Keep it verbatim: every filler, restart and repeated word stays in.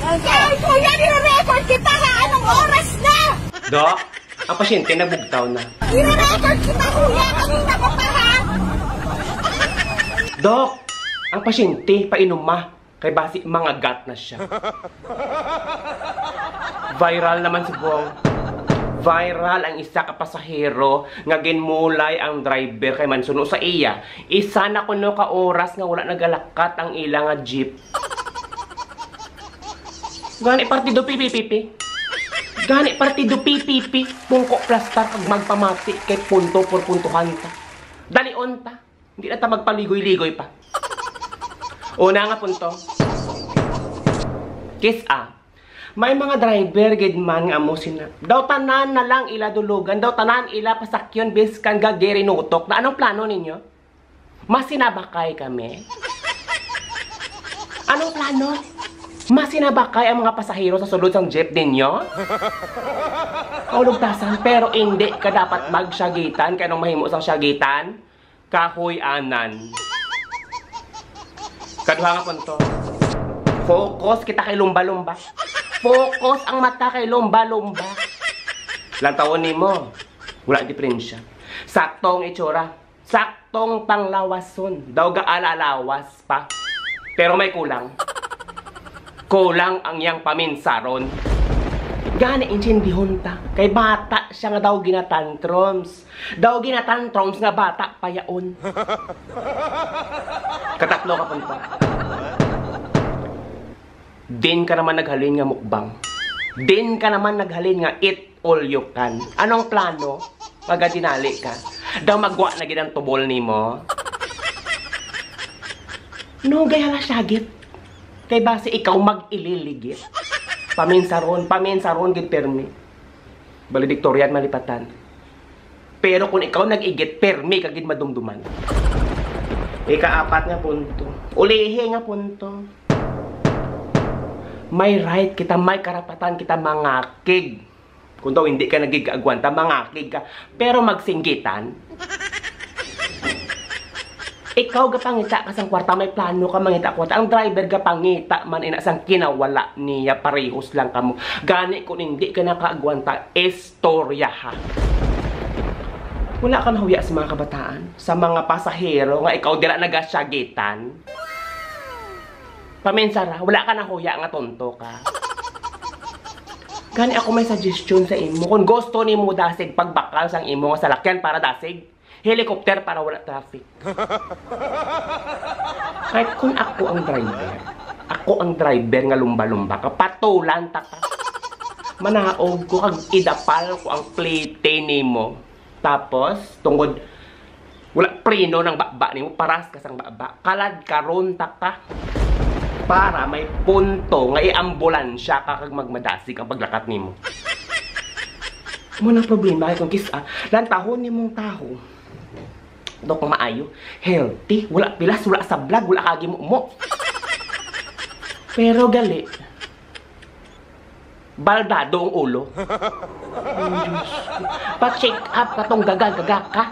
Ay, kuya, nire-record kita ha! Anong oras na? Doc, ang pasyente nagbugtaw na. Nire-record kita, kuya! Kanina ko pa, ha? Doc, ang pasyente, painuma. Kay basi mangagat na siya. Viral naman subong. Viral ang isa ka pasahero nga ginmulay ang driver kay mansuno sa iya. Isa na kuno ka oras nga wala nagalakat ang ila nga jeep. Gani partido P P P P. Gani partido P P P. Pungko plastar kag magpamati kay punto por puntuhan ta. Dalion ta. Hindi na ta magpaligoy-ligoy pa. Una nga punto. Kis-a, may mga driver gid man nga amo sina. Daw tanan na lang ila dulugan, daw tanan ila pasakyon biskan gagiri nutok. Na anong plano ninyo? Masinabakay kami? Anong plano? Masinabakay ang mga pasahero sa sulod sang jeep ninyo? Kaulugtasan, pero hindi ka dapat magsyagitan. Kay anong mahimo sang syagitan? Kahoy-anan. Kaduha nga punto. Focus kita kay lumba-lumba. Focus ang mata kay lumba-lumba. Lantawon nimo. Wala diferensya. Saktong itsura. Saktong panglawason. Daw gaalalawas pa. Pero may kulang. Kulang ang iyang paminsaron. Gani, intindihon ta. Kay bata siya nga daw ginatantrums. Daw ginatantrums nga bata pa yaon. Katatlo ka punto. Din ka naman naghalin nga mukbang. Din ka naman naghalin nga eat all you can. Anong plano? Pagkadinali ka. Daw magwa na gid ang tubol nimo. No, gayala siya git. Kay basi ikaw mag-ililigit. Paminsaron, paminsaron gid permi. Valedictorian malipatan. Pero kung ikaw nag-igit, permi ka gid madumduman. Ikaapat nga punto. Ulihi nga punto. May right kita, may karapatan kita mangakig. Kung daw hindi ka nagig-agwanta, mangakig ka. Pero magsinggitan, ikaw gapangita ka sang kwarta, may plano ka mangita kwarta. Ang driver gapangita man ina sang kinawala niya, parehos lang kamo. Gani kung hindi ka nakaagwanta, istoryaha. Wala ka nahuya sa mga kabataan, sa mga pasahero nga ikaw dira nagasyagitan. Paminsara, wala ka nahuya nga tonto ka. Gani ako may suggestion sa imo. Kung gusto nimo dasig pagbakal sang imo nga salakyan para dasig, helicopter para wala traffic. Ay, kung ako ang driver, ako ang driver nga lumba-lumba ka, patulan ta ka. Manaog ko kag idapal ko ang plete nimo. Tapos, tungod wala preno nang baba nimo, paras ka sang baba. Kalad karon ta ka. Para may punto nga iambulansya ka kag magmadasig ang paglakat nimo. Mo nang problema ay kung kis-a, lantahon nimong taho. Dok maayo, healthy, wala pilas, wala sablag, wala kagi mo. Pero gali, baldado ang ulo. Ay, Diyos ko. Pa-check up ka tong gaga-gaga ka.